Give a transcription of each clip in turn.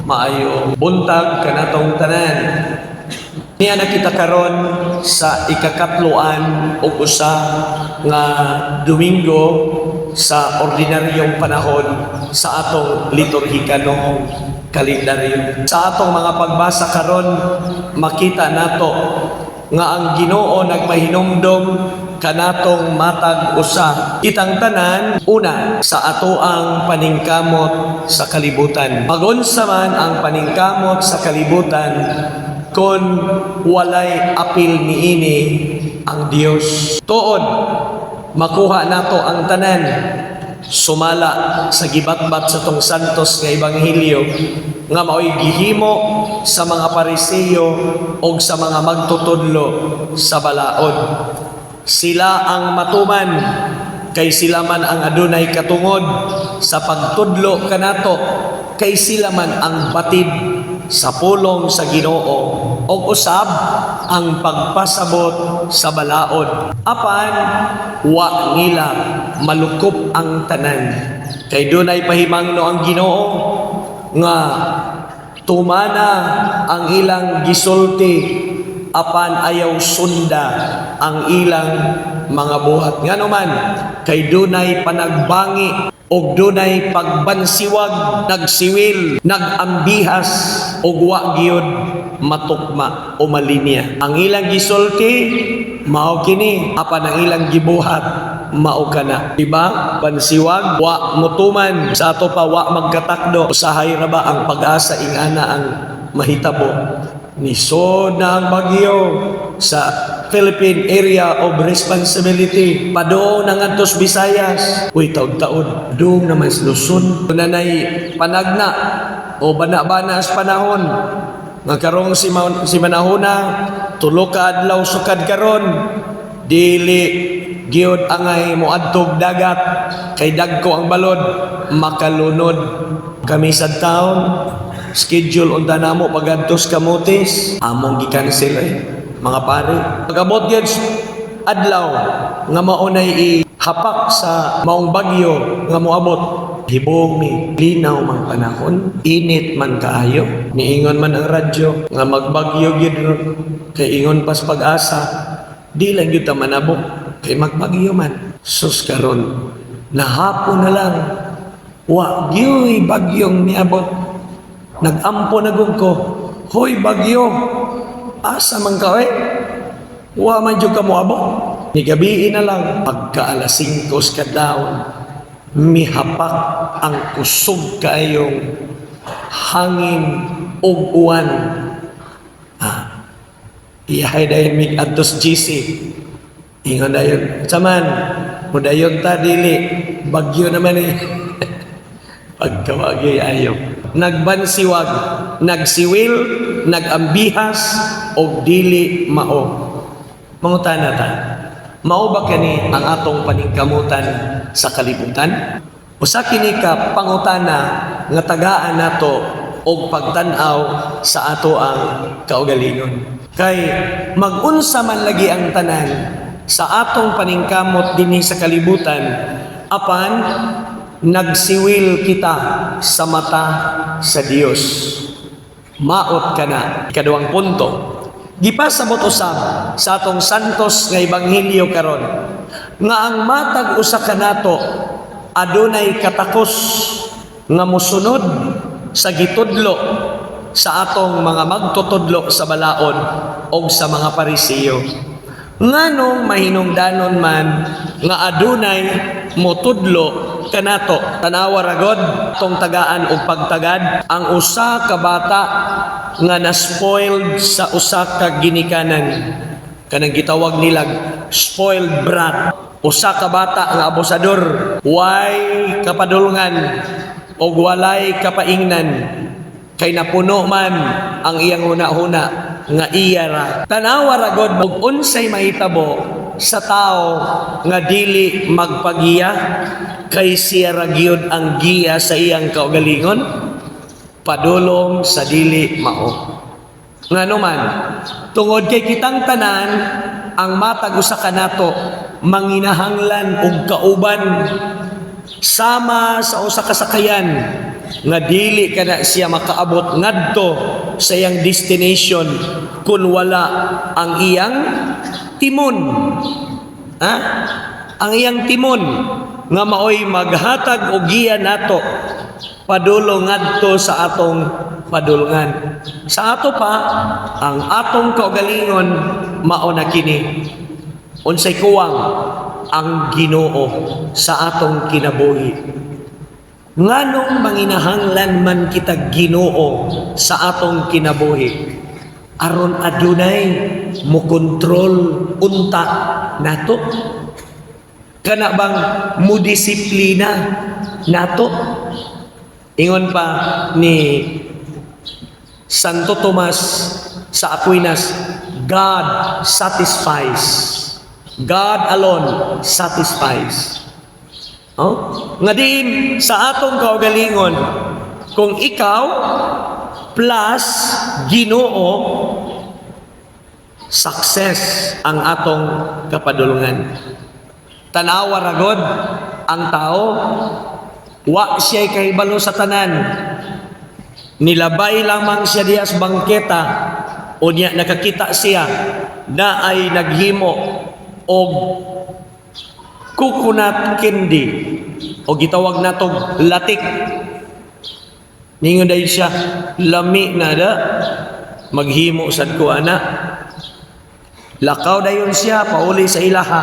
Maayo buntag kanatong tanan. Niya na kita karon sa ika-31 nga Domingo sa ordinaryong panahon sa atong liturhikanong kalendaryo. Sa atong mga pagbasa karon, makita nato nga ang Ginoo nagmahinumdom kanatong matag usa. Kitang tanan, una sa atoang paningkamot sa kalibutan. Magunsa man ang paningkamot sa kalibutan kung walay apil niini ang Dios? Tuod, makuha nato ang tanan sumala sa gibatbat sa tong santos nga ebanghelyo nga mao'y gihimo sa mga Pariseo o sa mga magtutudlo sa balaod. Sila ang matuman kay sila man ang adunay katungod sa pagtudlo kanato, kay sila man ang batid sa pulong sa Ginoo ug usab ang pagpasabot sa balaod. Apan wa nila malukop ang tanan kay dunay pahimangno ang Ginoo nga tumana ang ilang gisulti apan ayaw sunda ang ilang mga buhat. Ngano man? Kay dunay panagbangi og dunay pagbansiwag, nagsiwil, nagambihas og wa gyud matukma o malinya. Ang ilang gisulti mao kini, apan ang ilang gibuhat mao kana. Diba? Bansiwag, wa mutuman sa ato pa, wa magkatakdo. Usahay ra ba ang pag-asa ingana ang mahitabo? Nisod na ang bagyo sa Philippine Area of Responsibility. Padung na ngadtos Visayas. Uy, taod-taod. Dung naman sa Luzon. Nanay panagna o bana-bana sa panahon. Nga karong si manahuna, 3 ka adlaw sukad karon. Dili gyud angay moadtog dagat kay dagko ang balod, makalunod. Kami sa town, schedule unta namo pagadtos Camotes, among gi-cancel eh, mga pare. Pag-abot gyud adlaw nga maunay ihapak sa maong bagyo nga moabot, hibong mi, linaw mang panahon, init man kaayo. Niingon man ang radyo nga magbagyo gyud ron. Kay ingon pas Pag-asa, di lang gyud ta manabok kay magbagyo man. Sus, karon nahapon na lang, wa gyuy bagyong niabot. Nagampo na gud ko, "Hoy bagyo, asa man ka eh? Wa man jud ka moabot." Ni gabii na lang, pagka alas 5 kadlawon, mihapak ang kusog kaayong hangin ug uwan. Ah, iyahay dayon mig adtos GC. Ingon dayon, "Saman, mudayon ta dili, bagyo naman eh." Pagkawagi ayo. Nagbansiwag, nagsiwil, nagambihas, og dili mao. Mangutana ta, mao ba kani ang atong paningkamutan sa kalibutan? Usa kini ka pangutana nga tagaan nato og pagtan-aw sa ato ang kaugalingon. Kay magunsa man lagi ang tanan sa atong paningkamot dinhi sa kalibutan, apan nagsiwil kita sa mata sa Dios, maot kana. Ikaduhang punto, gipasabot usab sa atong santos nga ebanghelyo karon nga ang matag usa kanato adunay katakos nga mosunod sa gitudlo sa atong mga magtutudlo sa balaod og sa mga Pariseo. Nganong mahinungdanon man nga adunay motudlo kanato? Tanawa ragod tong tagaan og pagtagad ang usa ka bata nga na-spoiled sa usa ka ginikanan, kanang gitawag nilag spoiled brat. Usa ka bata nga abusador, way kapadulngan og walay kapaingnan kay napuno man ang iyang huna-huna nga iya ra. Tanawa ra god og unsay mahitabo sa tao nga dili magpagiya kay siya ra gyud ang giya sa iyang kaugalingon, padulong sa dili mao. Ngano man? Tungod kay kitang tanan, ang matag usa kanato manginahanglan og kauban. Sama sa usa ka sakayan nga dili kana siya makaabot ngadto sa iyang destination kung wala ang iyang timon. Ha? Ang iyang timon nga maoy maghatag og giya nato padulong ngadto sa atong padulngan. Sa ato pa, ang atong kaugalingon mao na kini. Unsay kuwang? Ang Ginoo sa atong kinabuhi. Nganong manginahanglan man kita Ginoo sa atong kinabuhi? Aron adunay mo kontrol unta nato. Kana bang mudisiplina nato? Ingon pa ni Santo Tomas sa Aquinas, "God satisfies." God alone satisfies. Oh? Nga diin sa atong kaugalingon, kung ikaw plus Ginoo, success ang atong kapadulungan. Tanawa ragod ang tao, wa siya kahibalo sa tanan. Nilabay lamang siya diha sa bangketa, unya nakakita siya na ay naghimo og coconut candy o gitawag natog latik. Ningon dahil siya, "Lami na da, maghimo sad ko ana." Lakaw dayon siya pauli sa ilaha.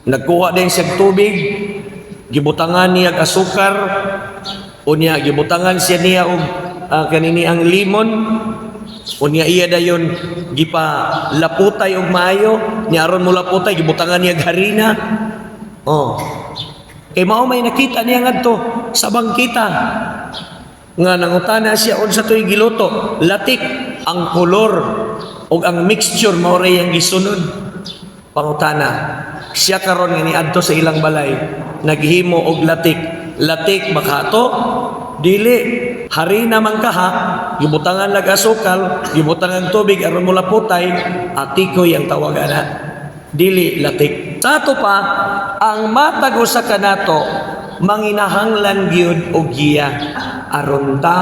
Nagkuha din siya og tubig, gibutangan niya og asukar, unya gibutangan siya niya og kanini ang limon, unya iya dayon gipa laputay og maayo, niya aron mo laputay gibutangan niya og harina. Oh. Kay mao may nakita niya ngadto sa bangkita nga nangutana siya, "Unsa to'y giluto?" "Latik." Ang kolor ug ang mixture mao ray ang gisunod. Pangutana siya karon nga niadto sa ilang balay, naghimo og latik. Latik baka to? Dili, harina man kaha, gibutangan lag asukal, gibutangan tubig aron mo laputay. Atikoy ang tawag ana, dili latik. Sa ato pa, ang matag usa kanato manginahanglan gyud og giya aron ta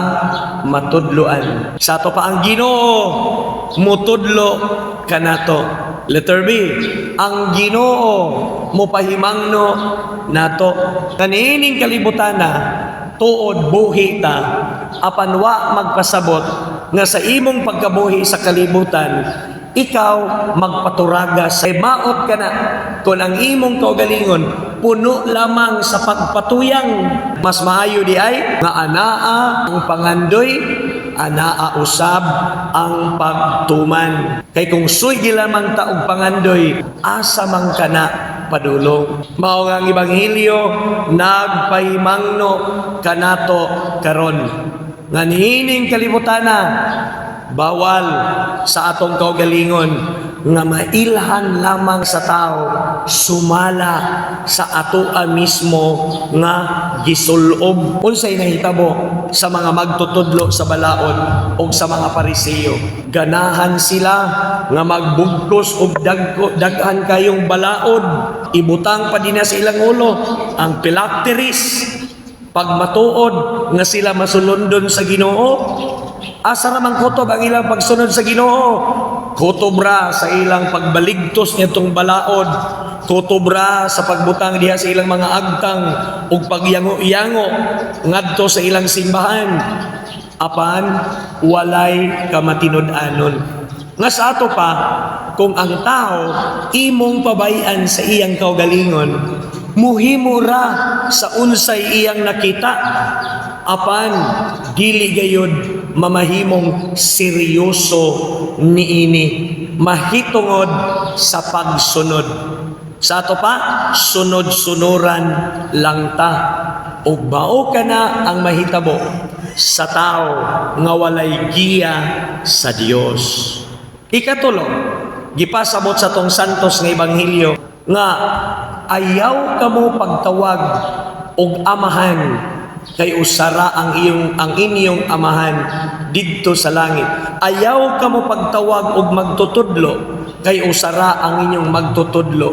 matudloan. Sa ato pa, ang Ginoo mutudlo kanato. Letter B, ang Ginoo mopahimangno nato. Kaniining kalibutana, tuod buhi ta, apan wa magpasabot nga sa imong pagkabuhi sa kalibutan ikaw magpaturaga sa maot ka na kung ang imong kaugalingon puno lamang sa pagpatuyang. Mas maayo di ay nga anaa ang pangandoy, anaa usab ang pagtuman, kay kung suygi lamang ta og pangandoy, asa man kana padulong? Mao nga ang ebanghelyo nagpahimangno kanato karon nga niining kalibutana, bawal sa atong kaugalingon nga mailhan lamang sa tao sumala sa atoa mismo nga gisulob. Unsay nahitabo sa mga magtutudlo sa balaod o sa mga Pariseo? Ganahan sila nga magbugkos og dagko, daghan kayong balaod, ibutang pa dinha sa ilang ulo ang phylacteries. Pag matuod nga sila masulundon sa Ginoo, asa naman kutob ang ilang pagsunod sa Ginoo? Kutob ra sa ilang pagbaligtos nitong balaod. Kutob ra sa pagbutang diha sa ilang mga agtang ug pagyango-yango ngadto sa ilang simbahan. Apan walay kamatinud-anon. Nga sa ato pa, kung ang tao imong pabayan sa iyang kaugalingon, muhimo ra sa unsay iyang nakita, apan dili gayud mamahimong seryoso niini mahitungod sa pagsunod. Sa ato pa, sunod-sunuran lang ta, ug mao kana ang mahitabo sa tao nga walay giya sa Dios. Ikatulo, gipasabot sa tong Santos nga Ebanghelyo nga ayaw kamo pagtawag og amahan kay usara ang inyong amahan didto sa langit. Ayaw kamo pagtawag og magtutudlo kay usara ang inyong magtutudlo.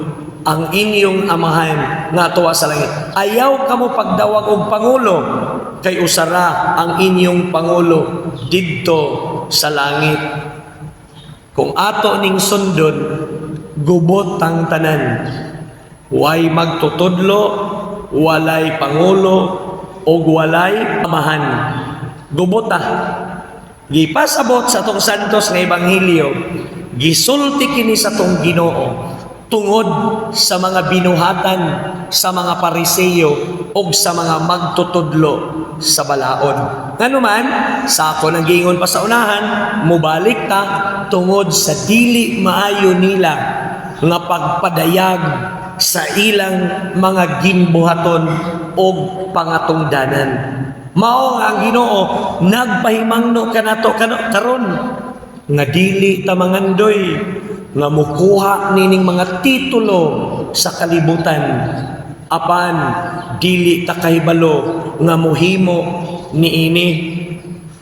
Ang inyong Amahan nga tuwa sa langit. Ayaw kamo pagdawag og pangulo, kay usara ang inyong pangulo didto sa langit. Kung ato ning sundon, gubot ang tanan. Way magtutudlo, walay pangulo, ug walay amahan. Gubot ah. Gipasabot sa atong Santos nga Ebanghelyo, gisulti kini sa atong Ginoo tungod sa mga binuhatan sa mga Pariseyo ug sa mga magtutudlo sa balaod. Ngano man, sa ako nang giingon pa sa unahan, mubalik ta tungod sa dili maayo nila nga pagpadayag sa ilang mga ginbuhaton og pangatungdanan. Mao nga ang Ginoo nagpahimangno kanato karon nga dili ta mangandoy nga mukuha nining mga titulo sa kalibutan, apan dili ta kahibalo nga muhimo niini.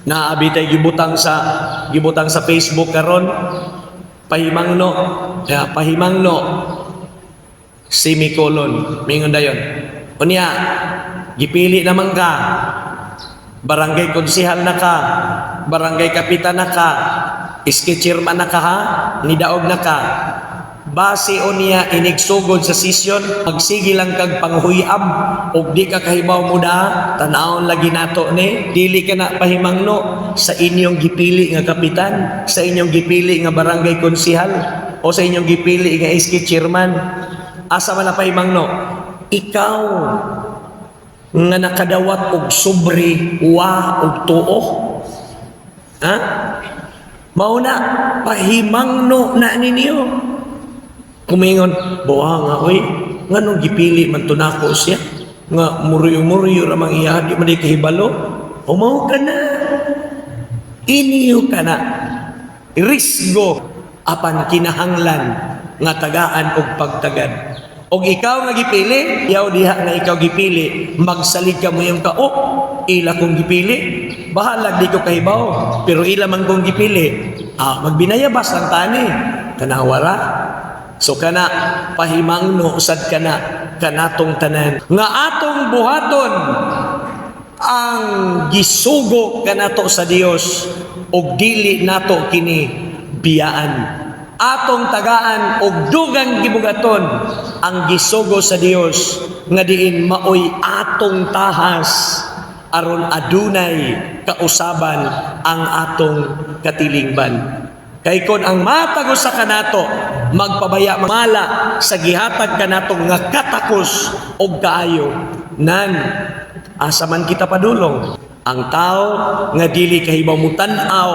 Naa bitay gibutang sa Facebook karon, pahimangno ya, pahimangno semicolon, mingon dayon, unya gipili naman ka, barangay konsehal na ka, barangay kapitan na ka, SK chairman na ka ha, nidaog na ka. Base unya inigsugod sa session, magsige lang kag panghuyab og di ka kahibaw mo da, tan-awon lagi nato ni, dili ka na pahimangno sa inyong gipili nga kapitan, sa inyong gipili nga barangay konsehal, o sa inyong gipili nga SK chairman. Asa man na pahimangno? Ikaw nga nakadawat og sobre wa og tuo. Ha? Mao na pahimangno na ninyo. Kumingon, buha nga oy, nganong gipili man to nako siya? Nga muryo-muryo ra mang iya, di man di kahibalo. Umaw ka na. Iniyo ka na. Risgo apan kinahanglan nga tagaan og pagtagad. Og ikaw nga gipili, yaw diha nga ikaw gipili, magsalig ka mo yung ka, "Oh, ila kong gipili. Bahalag di ko kahibaw, pero ila man kong gipili." Ah, magbinayabas lang tani. Tanawara. So kana pahimangno usad kana kanatong tanan nga atong buhaton ang gisugo kanato sa Dios ug dili nato kini biyaan. Atong tagaan og dugang gibugaton ang gisugo sa Dios nga diin maoy atong tahas aron adunay kausaban ang atong katilingban. Kay kon ang matag usa kanato magpabaya mala sa gihatag kanato nga katakos og kaayo nan, asa man kita padulong? Ang tao nga dili kahibaw mutan-aw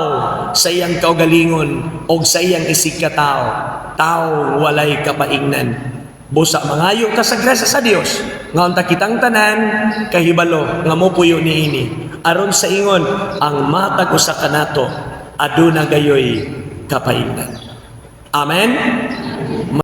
sa iyang kaugalingon og sa iyang isig katao, tao walay kapaingnan. Busa mangayo ka sa grasya sa Dios nga unta kitang tanan kahibalo nga mopuyo niini, aron sa ingon ang matag usa kanato aduna gayoy kapaingnan. Amen.